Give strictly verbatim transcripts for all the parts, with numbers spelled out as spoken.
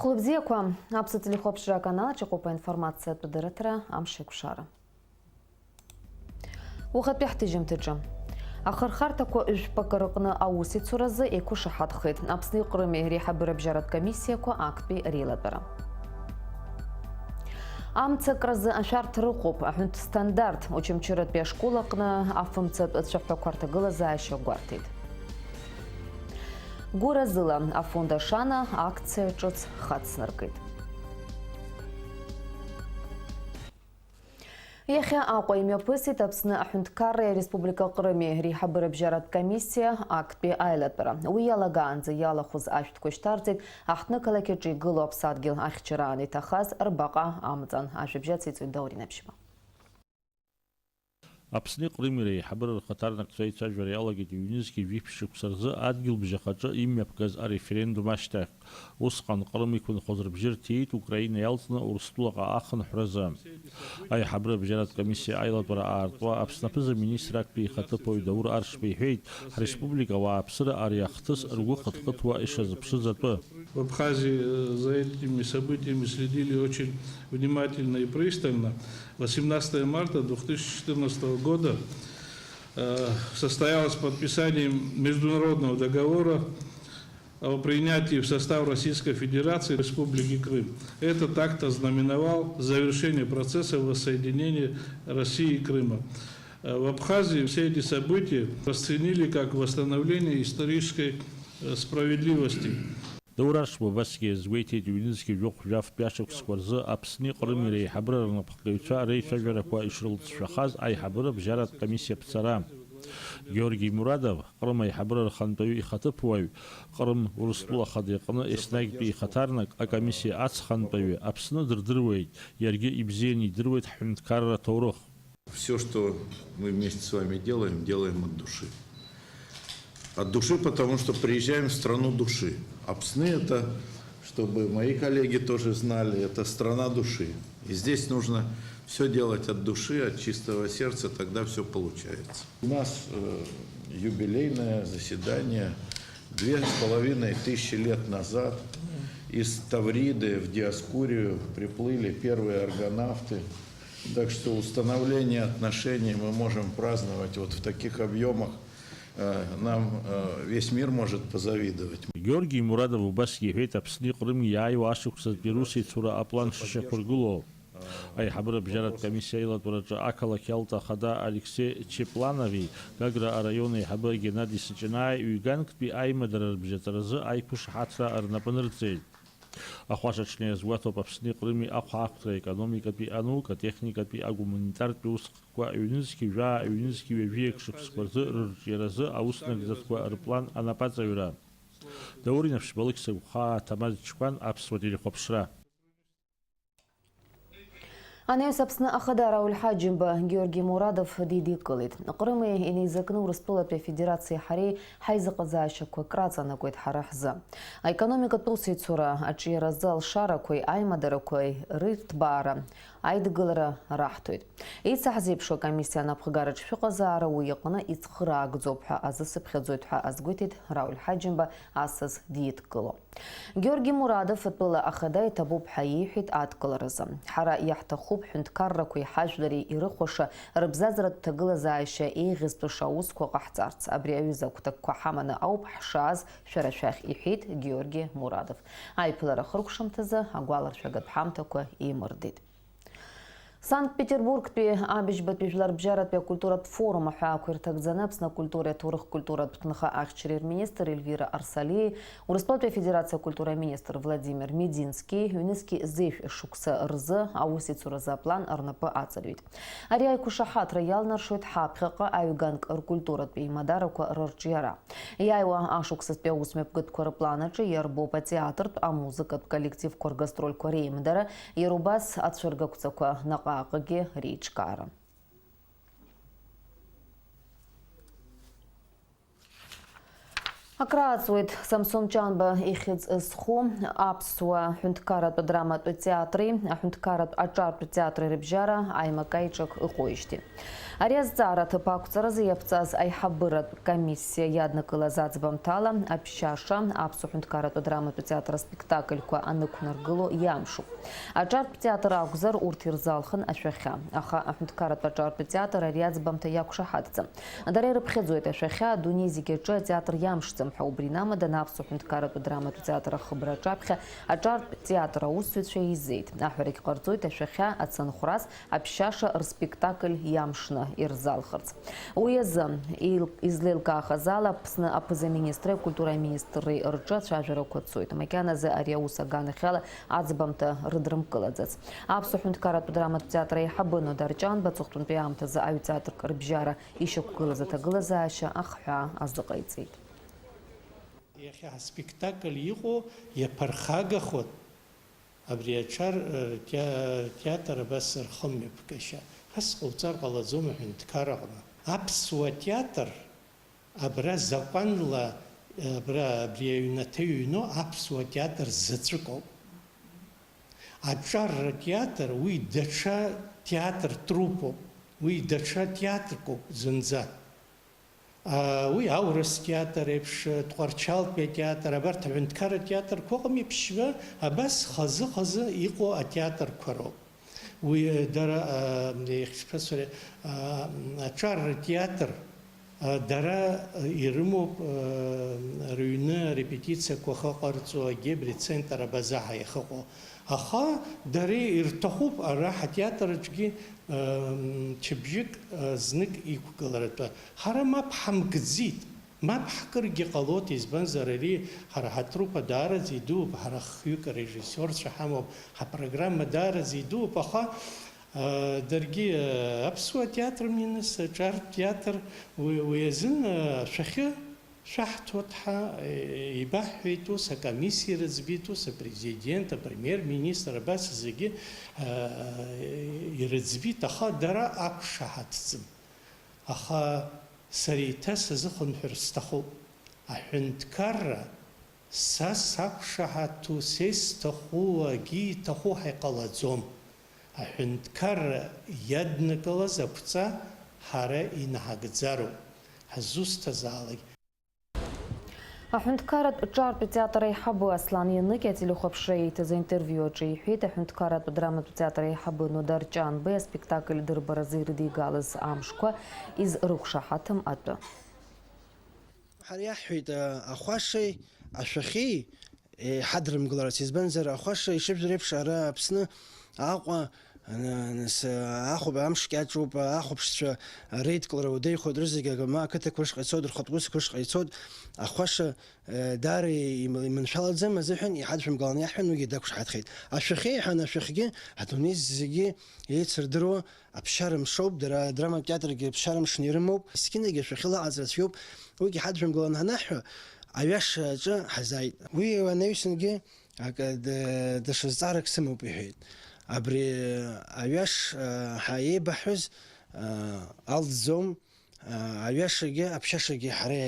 Хәлыбзиақәа, Аԥсуа телехәаԥшра аканал аҿы иҟоуп аинформациатә дырраҭара Амш еиқәшара. Уахатәи ҳҭыжьымҭаҿы. Ахырхарҭақәа жәпакы рыҟны аусеицуразы еиқәышаҳаҭхеит Аԥсни Ҟрыми реиҳабыра бжьаратә комиссиақәа актәи реилатәара. Амцакразы ашәарҭа рыҟоуп аҳәынҭ стандарт, Очамчыратәи ашкол аҟны афымцатә цәаҳәақәа рҭагылазаашьа гәарҭеит. Гәыразыла, афонд Ашана акциа ҿыц хацнаркит. Иахьа Аҟәа имҩаԥысит Аԥсны аҳәынҭқарреи ареспублика Ҟрыми реиҳабыра бжьаратә комиссиа актәи аилатәара. Уи иалагаанӡа иалахәыз ашәҭқәа шьҭарҵеит аҳҭнықалақь аҿы игылоу аԥсадгьыл ахьчараан иҭахаз рбаҟа амҵан. Ажәабжь ациҵоит Даур Инаԥшьба. Аԥсни Ҟрыми реиҳабыра рхаҭарнакцәа аицәажәара иалагеит ҩнызқьи жәиԥшь шықәса рзы адгьылбжьахаҿы имҩаԥгаз ареферендум ашьҭахь. Усҟан Ҟрым иқәынхоз рыбжьы рҭиит Украина иалҵны Урыстәылаҟа ахынҳәразы. Аиҳабыра бжьаратә комиссиа аилатәара аартуа Аԥсны аԥыза-министр актәи ихаҭыԥуаҩ Даур Аршба иҳәеит, ҳреспублика ауааԥсыра ари ахҭыс ргәы хыҭхыҭуа ишазыԥшыз атәы. В Абхазии, э, за этими событиями следили очень внимательно и пристально. Восемнадцатое марта две тысячи четырнадцатого года, э, состоялось подписание международного договора о принятии в состав Российской Федерации Республики Крым. Этот акт ознаменовал завершение процесса воссоединения России и Крыма. Э, в Абхазии все эти события расценили как восстановление исторической, э, справедливости. Даур Аршба убасгьы иазгәеиҭеит, ҩнызқьи жәохә жәафтәи ашықәсқәа рзы Аԥсни Ҟрыми реиҳабыра рнапхгаҩцәа реицәажәарақәа ишрылҵшәахаз аиҳабыра бжьаратә комиссиа ԥҵара. Георги Мурадов, Ҟрым аиҳабыра рхантәаҩы ихаҭыԥуаҩ, Ҟрым Урыстәыла Ахада иҟны еснагьтәи ихаҭарнак, акомиссиа ацхантәаҩы, Аԥсны дырдыруеит, иаргьы ибзианы идыруеит ҳҳәынҭқарра аҭоурых. Всё, что мы вместе с вами делаем, делаем от души. От души, потому что приезжаем в страну души. Апсны — это, чтобы мои коллеги тоже знали, это страна души. И здесь нужно всё делать от души, от чистого сердца, тогда всё получается. У нас, э, юбилейное заседание. Две с половиной тысячи лет назад из Тавриды в Диоскурию приплыли первые аргонавты. Так что установление отношений мы можем праздновать вот в таких объёмах. Э, нам, э, весь мир может позавидовать. Георги Мурадов убасгьы иҳәеит, Аԥсни Ҟрыми иааиуа ашықәсазтәи русеицура аплан шышьақәыргылоу. Аиҳабыра бжьаратә комиссиа аилатәараҿы ақалақь Иалта ахада Алексеи Чепланови Гагра араион аиҳабы Геннади Сыҷанааи ҩганктәи аимадара рыбжьаҵаразы аиқәышаҳаҭра рнапы нырҵеит. Ахәашаҽны иазгәаҭоуп Аԥсни Ҟрыми ахәаахәҭра аекономикатәи, анаукатә, атехникатәи, агуманитартәи усхкқәа ҩнызқьи жәаа, ҩнызқьи ҩажәи акы шықәсқәа рзы рырҿиаразы аус нагӡатәқәа рплан анапаҵаҩра. Даур Инаԥшьба, Алықьса Гәхаа, Ҭамаз Чкәан, Аԥсуа телехәаԥшра. Анаҩс Аԥсны Ахада Рауль Ҳаџьымба Георги Мурадов дидикылеит. Ҟрыми инеизакны Урыстәылатәи Афедерациеи ҳареи ҳаизыҟазаашьақәа краҵанакуеит ҳара ҳзы. Аекономикатә усеицура аҿиаразы алшарақәеи аимадарақәеи рырҭбаара аидгылара раҳҭоит. Еицаҳзеиԥшу акомиссиа анапхгараҿ шәыҟазаара уи иҟны ицхыраагӡоуп ҳәа азысыԥхьаӡоит ҳәа азгәеиҭеит Рауль Ҳаџьымба асас дидкыло. Георги Мурадов атәыла ахада иҭабуп ҳәа ииҳәеит адкыларазы. Ҳара иаҳҭахуп ҳәынҭқаррақәеи ҳажәлари ирыхәаша рыбзазаратә ҭагылазаашьа еиӷьызтәыша аусқәа ҟаҳҵарц. Абри аҩыза агәҭакқәа ҳаманы ауп ҳшааз шәара шәахь, иҳәеит Георги Мурадов. Аиԥылара ахыркәшамҭазы агәаларшәагатә ҳамҭақәа еимырдеит. Санкт-Петербургтәи абыжьбатәи жәларбжьаратәи акультуратә форум аҳәаақәа ирҭагӡаны Аԥсны акультуреи аҭоурых культуратә ҭынха ахьчареи рминистр Ельвира Арсалиеи Урыстәылатәи Афедерациа акультура аминистр Владимир Медински ҩнызқьи зеижә шықәса рзы аусеицуразы аплан рнапы аҵарҩит. Ари аиқәышаҳаҭра иалнаршоит ҳаԥхьаҟа аҩганк ркультуратә еимадарақәа рырҿиара. Иааиуа ашықәсазтәи аусмҩаԥгатәқәа рыплан аҿы иарбоуп атеатртә, амузыкатә коллективқәа ргастрольқәа реимадара, иара убас ацәыргақәҵақәа наҟ-ааҟгьы реиҿкаара. Акрааҵуеит Самсон Ҷанба ихьӡ зху аԥсуа ҳәынҭқарратә драматә театри аҳәынҭқарратә аҿартә театри рыбжьара аимак-аиҿак ыҟоижьҭеи. Ари азҵаара аҭыԥ ақәҵаразы иаԥҵаз аиҳабыратә комиссиа иаднакылаз аӡбамҭала, аԥшьаша аԥсуа ҳәынҭқарратә драматә театр аспектакльқәа анықәнаргыло иамшуп. Аҿартә театр акәзар, урҭ ирзалхын ашәахьа. Аха аҳәынҭқарратә аҿартә театр ари аӡбамҭа иақәшаҳаҭӡам. Дара ирыԥхьаӡоит ашәахьа, адунеи зегь аҿы атеатр иамшӡам ҳәа. Убри инамаданы аԥсуа ҳәынҭқарратә драматә театр ахыбра аҿаԥхьа аҿартә театр аусзуҩцәа еизеит. Аҳәарагь ҟарҵоит ашәахьа ацынхәрас аԥшьаша рспектакль иамшны ирзалхырц. Уи азы, ил-, излеилкаахаз ала, Аԥсны аԥыза-министреи акультура аминистрреи рҿы ацәажәарақәа цоит. Макьаназы ари аус аганахьала аӡбамҭа рыдрымкылаӡац. Аԥсуа ҳәынҭқарратә драматә театр аиҳабы Нодар Ҷанба аҵыхәтәантәи аамҭазы аҩ-театрк рыбжьара ишьақәгылаз аҭагылазаашьа ахҳәаа азыҟаиҵеит. Иахьа ҳаспектакль иҟоу иаԥырхагахоит абри аҿар, р-, теа-, театр абас рхымҩаԥгашьа. Ҳас ҟауҵар ҟалаӡом аҳәынҭқар аҟны. Аԥсуа театр абра закәанла, абра абри аҩнаҭа иҩноу аԥсуа театр заҵәык ауп. Аҿар театр уи даҽа театр труппуп, уи даҽа театркуп зынӡа. А, уи аурыс театр еиԥш, Тҟәарчалтәи атеатр, абарҭ аҳәынҭқарра театрқәа ыҟами, ԥшьба, абас хазы-хазы иҟоу атеатрқәа роуп. Уи, э, дара, а, иахьшԥасҳәари, а, аҿар театр, а, дара, а, ирымоуп, а, рыҩны арепетициақәа ахьыҟарҵо, Гебри центр абазаҳа иахьыҟоу. Аха дара ирҭахуп ара ҳатеатр аҿгьы, а, мчыбжьык, а, знык иқәгыларатәы. Ҳара мап ҳамкӡеит. Мап ҳкыргьы ҟалоит, избанзар, ари ҳара ҳатруппа даараӡа идууп, ҳара хҩык арежиссиорцәа ҳамоуп, ҳапрограмма даараӡа идууп, аха, а, даргьы, а, аԥсуа театр, Миныс, аҿартә театр, уи, уи азын, а, шәахьы шәаҳҭоит ҳәа, е, ибаҳҳәеит ус, акомиссиа рыӡбеит ус, апрезидент, апремиер-министр, абас зегьы, а, ирыӡбеит, аха дара ақәшаҳаҭӡам. Аха сара еиҭа сазыхынҳәыр сҭахуп, аҳәынҭқарра са сақәшаҳаҭу, са исҭаху, акы иҭаху ҳәа иҟалаӡом. Аҳәынҭқарра иаднакылаз ақәҵа ҳара инаҳагӡароуп, ҳзусҭазаалак. Аҳәынҭқарратә ҿартә театр аиҳабы Аслан Ианыки ателехәаԥшра ииҭаз аинтервиу аҿы иҳәеит, аҳәынҭқарратә драматә театр аиҳабы Нодар Ҷанбеи аспектакль дырбаразы ирыдигалаз амшқәа изрықәшаҳаҭым атәы. Ҳара иаҳҳәеит, а, ахәашеи ашәахьеи, е, ҳадрымгыларц, избанзар, ахәаша ишыжәдыруа еиԥш, ара Аԥсны Аҟәа, н-, нас, ахәба амш кьаҿуп, ахәаԥшцәа реидкылара уадаҩхоит, рызегь агама ақыҭақәа рышҟа ицоит, рхатә усқәа рышҟа ицоит, ахәаша, е, даара им-, иманшәалаӡам азыҳәан иҳадшәымгалан иаҳҳәан, уигьы дақәшаҳаҭхеит. Ашәахьеи ҳәа, ашәахьгьы адунеи зегьы еицырдыруа Аԥсшьара мшоуп, дара адраматә театргьы аԥсшьара мшны ирымоуп. Есқьынагьы ашәахьала аҟаҵара цәгьоуп. Уигьы ҳадшәымгалан ҳанаҳҳәа, аҩаша аҿы ҳазааит. Уи анаҩсангьы акы, д-, даҽа зҵаарак сымоуп, иҳәеит. Абри аҩаш, а, ҳа еибаҳҳәоз, а, алҵӡом, а, аҩашагьы аԥшьашагьы ҳара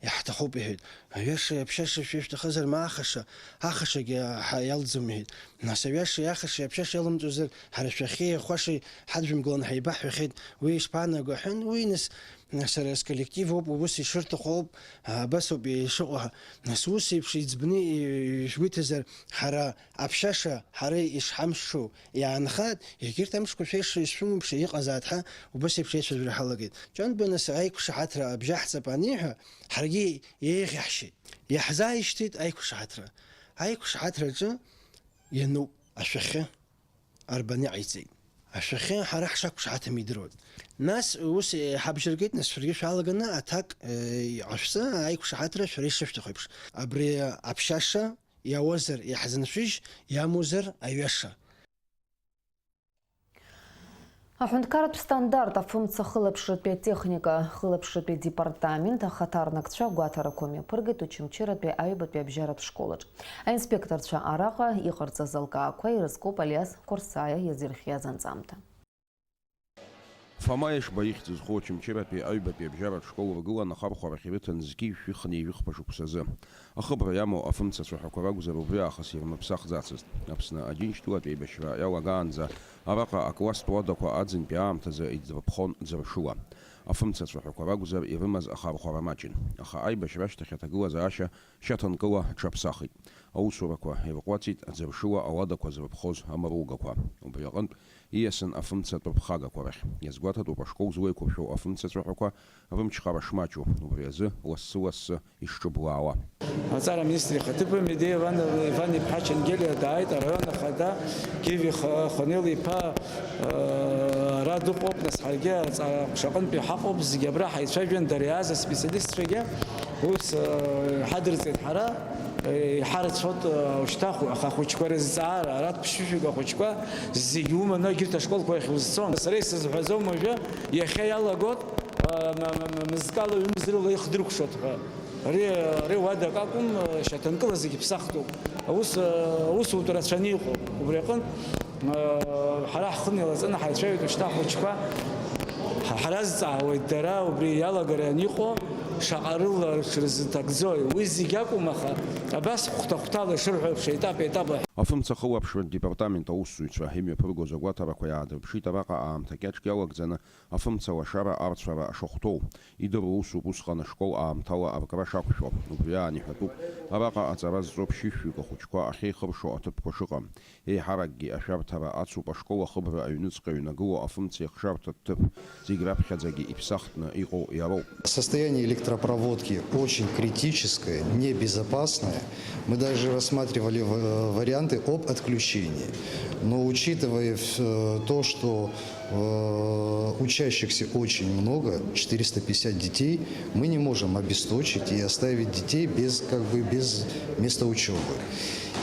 иаҳҭахуп, иҳәеит. Аҩаша, аԥшьаша шәышәҭахызар, ма ахаша, ахашагьы ҳа-, иалҵӡом, иҳәеит. Нас аҩашеи ахашеи аԥшьаша иалымҵуазар, ҳара шәахьеи ахәашеи ҳадшәымгалан ҳаибаҳҳәахьеит, уи ишԥаанаго? Аҳәан, уи нас, нас сара сколлектив ауп, убас ишырҭаху ауп, абас ауп ишыҟоу ҳәа. Нас ус еиԥш иӡбны и-, ишәгәеиҭазар, ҳара аԥшьаша, ҳара ишҳамшо иаанхааит, егьырҭ амшқәа шәеиша ишшәымоу еиԥш иҟазааит ҳәа, убас еиԥш еицәажәара ҳалагеит. Ҷанба нас аиқәшаҳаҭра абжьаҳҵап аниҳәа, ҳаргьы еиӷьаҳшьеит. Иаҳзааишьҭит аиқәшаҳаҭра. Аиқәшаҳаҭраҿы иануп ашәахьы арбаны иҟаиҵеит. Ашәахьы ҳара ҳшақәшаҳаҭым идыруан. Нас ус, е, ҳабжьыргеит, нас шәаргьы шәалаганы аҭак, е, иҟашәҵа, аиқәшаҳаҭра шәара ишышәҭаху еиԥш. Абри аԥшьаша иауазар иаҳзыншәыжь, иамузар аҩаша. Аҳәынҭқарратә стандарт афымца хылаԥшратәи атехника хылаԥшратәи адепартамент ахаҭарнакцәа агәаҭарақәа мҩаԥыргеит Очамчыратәи аҩбатәи абжьаратә школаҿ. Аинспекторцәа араҟа иҟарҵаз алкаақәа ирызкуп Алиас Қәарсаиа иазирхиаз анҵамҭа. Фома Ешба ихьӡ зху Очамчыратәи аҩбатәи абжьаратә школ ургылан ахархәарахь ирыҭан зқьи жәшәи хынеи жәохәба шықәсазы. Ахыбра иамоу афымцацәаҳәақәа ракәзар, убри аахыс ирмыԥсахӡацызт. Аԥсны Аџьынџьтәылатә еибашьра иалагаанӡа араҟа акласстә уадақәа аӡынтәи аамҭазы иӡрыԥхон ӡыршыла. Афымцацәаҳәақәа ракәзар, ирымаз ахархәара маҷын. Аха аибашьра ашьҭахь аҭагылазаашьа шьаҭанкыла аҽаԥсахит. Аусурақәа ирҟәаҵит ӡыршыла ауадақәа зрыԥхоз амаругақәа. Убри аҟынтә ииасын афымцатә рыԥхагақәа рахь. Иазгәаҭатәуп ашкол злеиқәыршәоу афымцацәаҳәақәа рымчхара шмаҷу, убри азы лассы-лассы ишҿыблаауа. Аҵара аминистр ихаҭыԥуаҩ Медеиа Иван, Иван-иԥҳа Чангелиа дааит, араион ахада Гиви Х-, Хонел-иԥа, э, ара дыҟоуп, нас ҳаргьы аҵара ҟәшаҟынтәи ҳаҟоуп, зегьы абра ҳаицәажәан, дара иааз аспециалистцәагьы ус, э, ҳадырҵеит ҳара, э, иҳарацәоуп, э, ушьҭаху, аха ахәыҷқәа рызҵаара, арҭ ԥшьышәҩык ахәыҷқәа зегьы уманы егьырҭ ашколқәа рахь узцом. Сара исызҳәаӡом уажәы, иахьа иалагоит, э, м-, м-, м-, мызкала, ҩымзрыла ихдыркәшоит ҳәа. Ари, ари уадак акәым, шьаҭанкыла зегьы ԥсахтәуп. Аус, аусутә рацәаны иҟоуп. Убри аҟынтә, ҳара ҳхы неилаҵаны ҳаицәажәеит, ушьҭа ахәыҷқәа ҳа-, ҳаразҵаауеит, дара убри иалагараны иҟоу шаҟа рыла рҽырзыҭагӡои. Уи зегь акәым, аха абас хәҭа-хәҭала ишырҳәо еиԥш, етап-етапла. Афымца ахылаԥшратә департамент аусзуҩцәа имҩаԥыргоз агәаҭарақәа иаадырԥшит араҟа аамҭа кьаҿк иалагӡаны афымца лашара арцәара шахәҭоу. Идыруа усуп усҟан ашкол аамҭала аркра шақәшәо. Убри аан иҳәатәуп араҟа аҵара зҵо ԥшьышәҩык ахәыҷқәа ахьеихыршо аҭыԥқәа шыҟам. Еиҳаракгьы ашәарҭара ацуп ашкол ахыбра аҩныҵҟа иҩнагылоу афымцеихшарҭа ҭыԥ. Зегь раԥхьаӡагьы иԥсахтны иҟоу иароуп. Состояние электропроводки очень критическое, небезопасное. Мы даже рассматривали в-, варианты об отключении. Но учитывая в-, то, что Э, учащихся очень много, четыреста пятьдесят детей. Мы не можем обесточить и оставить детей без, как бы, без места учёбы.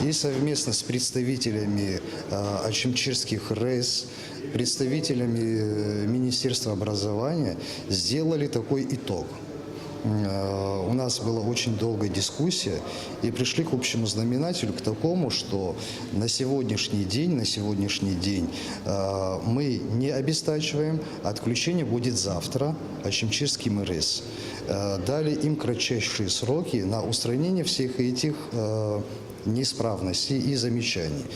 И совместно с представителями, э, очамчирских РЭС, представителями, э, Министерства образования сделали такой итог. М, э, у нас была очень долгая дискуссия, и пришли к общему знаменателю, к такому, что на сегодняшний день, на сегодняшний день, э, мы не обестачиваем, отключение будет завтра, Очамчирский МРС. Э, дали им кратчайшие сроки на устранение всех этих, э, неисправностей и замечаний.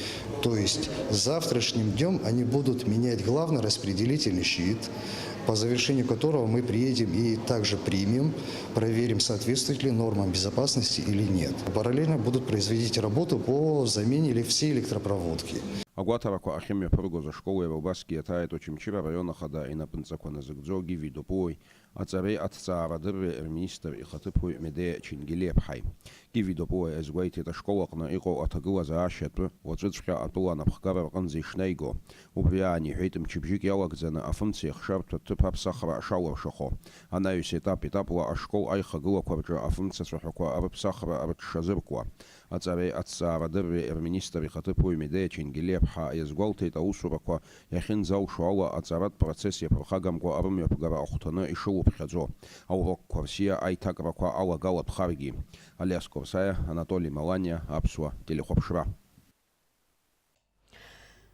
То есть с завтрашним днём они будут менять главный распределительный щит, по завершению которого мы приедем и также примем, проверим, соответствует ли нормам безопасности или нет. Параллельно будут производить работу по замене эле-, всей электропроводки. Агәаҭарақәа ахьымҩаԥыргоз ашкол иара убасгьы иаҭааит Очамчыра араион ахада инапынҵақәа назыгӡо Гиви Допуои, аҵареи аҭҵаарадырреи рминистр ихаҭыԥуаҩ Медеиа Чингелиаԥҳаи. Гиви Допуа иазгәеиҭеит, ашкол аҟны иҟоу аҭагылазаашьа атәы уаҵәыҵәҟьа атәыла анапхгара рҟынӡа ишнаиго. Убри аан иҳәеит, мчыбжьык иалагӡаны афымцеихшартә аҭыԥ аԥсахра шалыршахо. Анаҩс етап-етапла ашкол аихагылақәа рҿы афымцацәаҳәақәа рыԥсахра рыҽшазыркуа. Аҵареи аҭҵаарадырреи рминистр ихаҭыԥуаҩ Медеиа Чингелиаԥҳа иазгәалҭеит, аусурақәа иахьынӡалшо ала аҵаратә процесс иаԥырхагамкәа рымҩаԥгара ахәҭаны ишылыԥхьаӡо, аурокқәа рсиа аиҭакрақәа алагалатәхаргьы. Алиас Курсаиа, Анатоли Маланиа, Аԥсуа телехәаԥшра.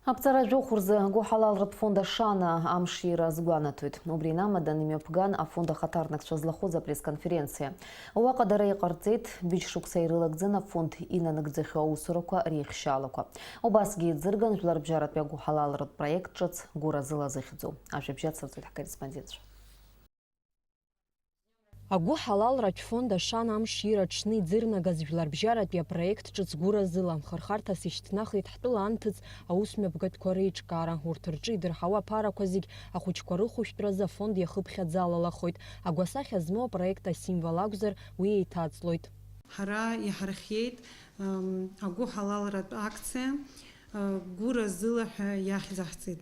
Аԥҵара жәохә рзы агәыҳалалратә фонд Ашана амшира азгәанаҭоит. Убри инамадан имҩаԥган афонд ахаҭарнакцәа злахәыз апресс-конференциа. Уаҟа дара иҟарҵеит быжь шықәса ирылагӡаны афонд инанагӡахьоу аусурақәа реихшьаалақәа. Убасгьы еизырган жәларбжьаратәи агәыҳалалратә проект ҿыц Гәыразыла зыхьӡу. Ажәабжь ацырҵоит ҳкорреспондентцәа. Агәыҳалалратә фонд Ашана амшира аҽны иӡырнагаз жәларбжьаратәи апроект ҿыц Гәыразыла хырхарҭас ишьҭнахит ҳтәыла анҭыҵ аусмҩаԥгатәқәа реиҿкаара. Урҭ рҿы идырҳауа аԥарақәа зегь ахәыҷқәа рыхәшәтәразы афонд иахыԥхьаӡалалахоит. Агәасахьа змоу апроект асимвол акәзар, уи еиҭаҵлоит. Ҳара иҳархиеит, ам, агәыҳалалратә акциа, а, Гәыразыла ҳәа иахьӡаҳҵеит.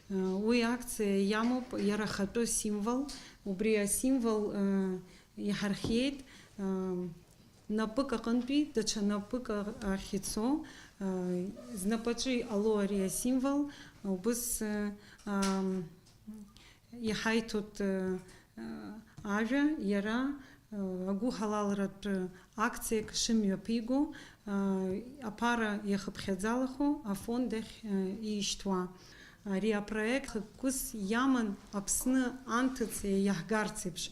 Уи акциа иамоуп иара ахатәы символ. Убри асимвол, э, иҳархиеит, э, напык аҟынтәи даҽа напык ахь ицо, э, знапаҿы иҟало ари асимвол, убыс, э, ам, иҳаиҭоит, э, э, ажәа, иара, э, агәыҳалалратә акциак шымҩаԥиго, э, аԥара иахыԥхьаӡалахо афонд ахь, э, иишьҭуа. Ари апроект хықәкыс иаман Аԥсны анҭыҵ иаҳгарц еиԥш,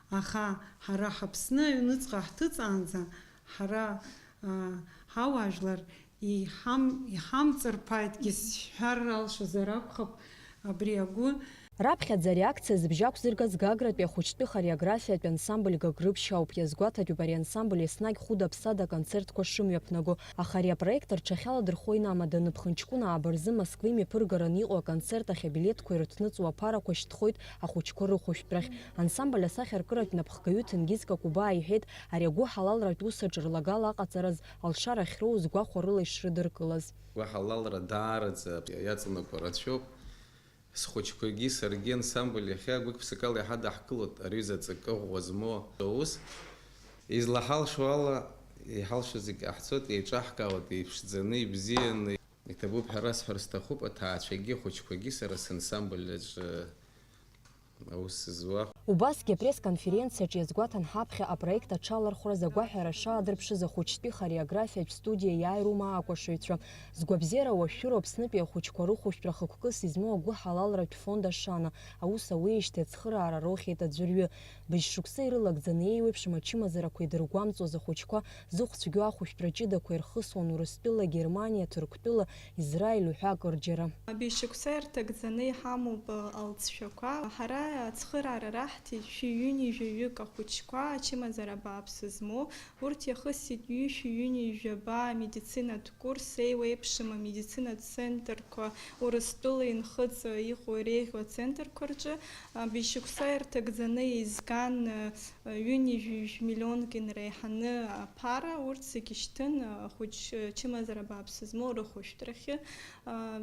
аха ҳара ҳаԥсны аҩныҵҟа ҳҭыҵаанӡа ҳара, аа, ҳауаажәлар иҳам-, иҳамҵырԥааитгьы сҳәар алшозар акәхап абри агәы. Раԥхьаӡа ари акциа зыбжьы ақәзыргаз Гагратәи ахәыҷтәы хореографиатә ансамбль Гагрыԥшь ауп. Иазгәаҭатәуп ари ансамбль еснагь хәыда-ԥсада аконцертқәа шымҩаԥнаго. Аха ари апроект рҽахьаладырхәуеит амадан, ԥхынҷкәына аабырзы Москвеи мҩаԥыргараны иҟоу аконцерт ахь абилеҭқәа ирыҭныҵуа аԥарақәа шьҭхоит ахәыҷқәа рыхәышәтәрахь. Ансамбль асахьаркыратә напхгаҩы Ҭенгиз Какәыбаа иҳәеит, ари агәыҳалалратә усаҿ рлагала аҟаҵараз алшара ахьроуз гәахәарыла ишрыдыркылаз. Гәыҳалалра даараӡа иаҵанакуа рацәоуп. Схәыҷқәагьы саргьы ансамбль иахьа гәык-ԥсыкала иҳадаҳкылоит, ари ҩыза ҵакы ӷәӷәа змоу аус. Излаҳалшо ала, иҳалшо зегь ҟаҳҵоит, еиҿаҳкаауеит, еиԥшӡаны, ибзианы. Иҭабуп ҳәа расҳәар сҭахуп, аҭаацәагьы ахәыҷқәагьы сара сансамбль аҿы аус зуа. Убасгьы апресс-конференциаҿ иазгәаҭан ҳаԥхьа апроект аҽалархәраз агәаҳәара шаадырԥшыз ахәыҷтәи хореографиатә студиа иааирума аакәашаҩцәа. Згәабзиара уашәшәыроу Аԥснытәи ахәыҷқәа рыхәышәтәра хықәкыс измоу агәыҳалалратә фонд Ашана аус ауеижьҭеи ацхыраара роухьеит аӡәырҩы. Быжь шықәса ирылагӡаны еиуеиԥшым ачымазарақәа идыргәамҵуаз ахәыҷқәа зыхә цәгьоу ахәышәтәра ҷыдақәа ирхысуан Урыстәыла, Германиа, Ҭырқәтәыла, Израиль уҳәа акырџьара. Быжь шықәса ирҭагӡаны иҳамоуп алҵшәақәа. Ҳара ацхыраара раҳҭеит шәи ҩынҩажәаҩык ахәыҷқәа ачымазара бааԥс змоу. Урҭ иахысит ҩышәи ҩынҩажәаба амедицинатә курс, еиуеиԥшым амедицинатә центрқәа, Урыстәыла инхыҵ иҟоу иреиӷьу ацентрқәа рҿы. Быжь шықәса ирҭагӡаны еизган ҩынҩажәи жәаҩа миллионк инреиҳаны аԥара, урҭ зегьы шьҭын ахәыҷ чымазара бааԥс змоу рыхәышәтәрахьы.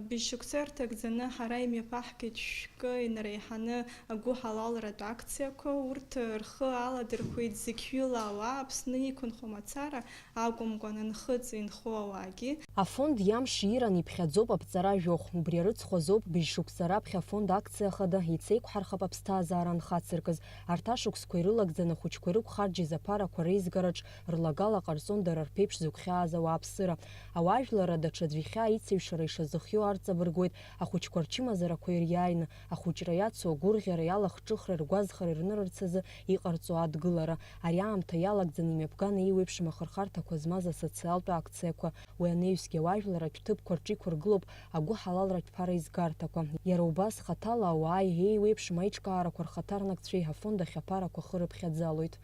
Быжь шықәса ирҭагӡаны ҳара имҩаԥаҳгеит шәкы инреиҳаны агәыҳалалратә акциақәа. Урҭ рхы аладырхәеит зықьҩыла ауаа, Аԥсны иқәынхо мацара акәымкәан, анхыҵ инхо ауаагьы. Афонд иамш ииран иԥхьаӡоуп аԥҵара жәохә. Убри арыцхә азоуп быжь шықәса раԥхьа афонд акциа хада Ицеиқәҳархап аԥсҭазаара анхацыркыз. Арҭ ашықәсқәа ирылагӡаны ахәыҷқәа ирықәхарџьыз аԥарақәа реизгараҿ рлагала ҟарҵон дара рԥеиԥш зыгәхьааз ауааԥсыра. Ауаажәларра даҽаӡә ихьаа ицеҩшара ишазыхиоу арҵабыргуеит, ахәыҷқәа рчымазарақәа ириааины, ахәыҷра иацу агәырӷьара, иалахҿыхра, ргәазхара ирнырырц азы иҟарҵо адгылара. Ари аамҭа иалагӡаны имҩаԥган еиуеиԥшым ахырхарҭақәа змаз асоциалтә акциақәа. Уи анаҩсгьы ауаажәларратә ҭыԥқәа рҿы иқәыргылоуп агәыҳалалратә ԥара изгарҭақәа. Иара убас хаҭала ауаа еиуеиԥшым аиҿкаарақәа рхаҭарнакцәеи афонд ахь аԥарақәа хырыԥхьаӡалоит.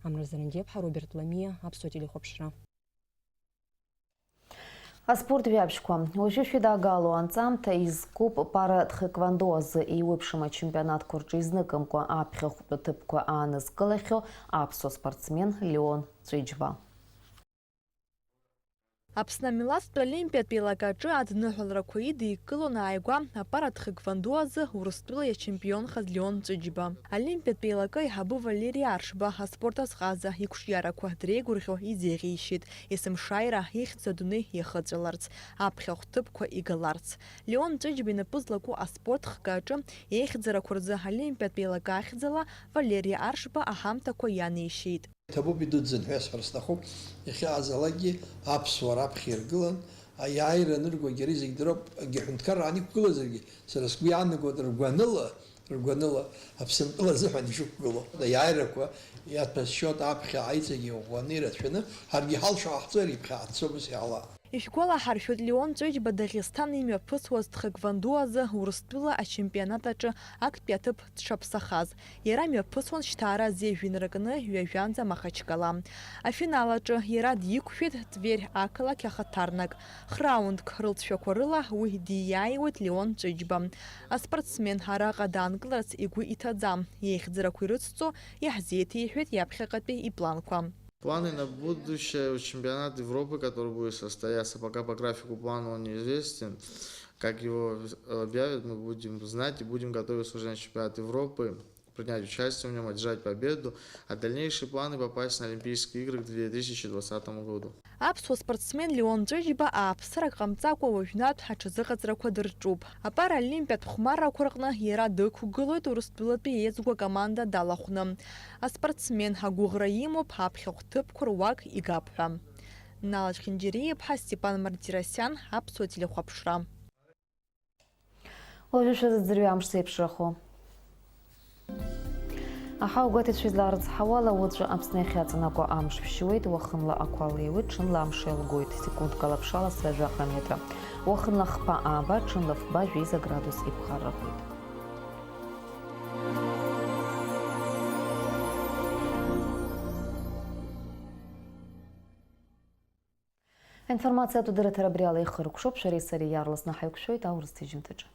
Амра Зарандиаԥҳа, Роберт Ламиа, Аԥсуа телехәаԥшра. Аспорт жәабжьқәа. Уажәы шәыдагало анҵамҭа изкуп пара тхэквондо азы еиуеиԥшым ачемпионатқәа рҿы изныкымкәа аԥхьахәтәы ҭыԥқәа аанызкылахьоу аԥсуа спортсмен Леон Ҵәыџьба. Аԥсны амилаҭтә олимпиатә еилакаҿы адныҳәаларақәа идикылон ааигәа апара тхэквондо азы Урыстәыла иачемпионхаз Леон Ҵәыџьба. Олимпиатә еилакы аиҳабы Валери Аршба аспорт азҟаза иқәҿиарақәа дреигәырӷьо изеиӷьеишьеит, есымшааира ихьӡ адунеи иахыҵәаларц, аԥхьахә ҭыԥқәа игаларц. Леон Ҵәыџьба инапы злаку аспорт хкы аҿы еихьӡарақәа рзы олимпиатә еилакы ахьӡала Валери Аршба аҳамҭақәа ианеишьеит. Иҭабуп идуӡӡан ҳәа иасҳәар сҭахуп, иахьаҟазалакгьы аԥсуаа раԥхьа иргылан, аиааира анырго, егьара зегь дыроуп, акгьы ҳәынҭқарра аан иқәгылазаргьы, сара сгәы иаанагоит ргәаныла, ргәаныла Аԥсынтәыла азыҳәан ишықәгылоу. Аиааирақәа иаҭәасшьоит аԥхьа аиҵегьы иӷәӷәаны ирацәаны, ҳаргьы ҳалшо ҳахьцо, иара иԥхьа ҳаццо, ус иаала. Ишәгәалаҳаршәоит, Леон Ҵәыџьба Дагестан имҩаԥысуаз тхэквондо азы Урыстәыла ачемпионат аҿы актәи аҭыԥ дшаԥсахаз. Иара мҩаԥысуан Шьҭаара азежә инаркны ҩажәанӡа Махачкала. Афинал аҿы иара диқәшәеит Тверь ақалақь ахаҭарнак. Храундк рылҵшәақәа рыла уи диааиуеит Леон Ҵәыџьба. Аспортсмен араҟа даанкыларц игәы иҭаӡам, иеихьӡарақәа ирыцҵо иаҳзеиҭеиҳәеит иаԥхьаҟатәи ипланқәа. Планы на будущее: чемпионат Европы, который будет состояться, пока по графику плана он неизвестен. Как его объявят, мы будем знать и будем готовиться уже на чемпионат Европы, принять участие в нём, одержать победу, а дальнейшие планы попасть на Олимпийские игры к две тысячи двадцатому году. Аԥсуа спортсмен Леон Ҵәыџьба ааԥсарак ҟамҵакәа уажәнатә аҽазыҟаҵарақәа дырҿуп. Апаралимпиатә хәмаррақәа рҟны иара дықәгылоит Урыстәылатәи еиҵгәа акоманда далахәны. Аспортсмен агәыӷра имоуп аԥхьахә ҭыԥқәа руак игап ҳәа. Нала Чхинџьариа-иԥҳа, Степан Мартиросиан, Аԥсуа телехәаԥшра. Уажәы шәазыӡырҩы амш зеиԥшрахо. Аҳауагәаҭаҩцәа излаарыцҳауала, уаҵәы Аԥсны иахьаҵанакуа амш ԥшьуеит, уахынла ақәа леиуеит, ҽынла амш еилгоит, секундк ала ԥшаласра жәаха метра. Уахынла хԥа ааба, ҽынла фба, жәеиза градус иԥхаррахоит. Аинформациатә дырраҭара абри ала ихыркәшоуп, шәареи сареи иаарласны ҳаиқәшәоит аурыс ҭыжьымҭаҿы.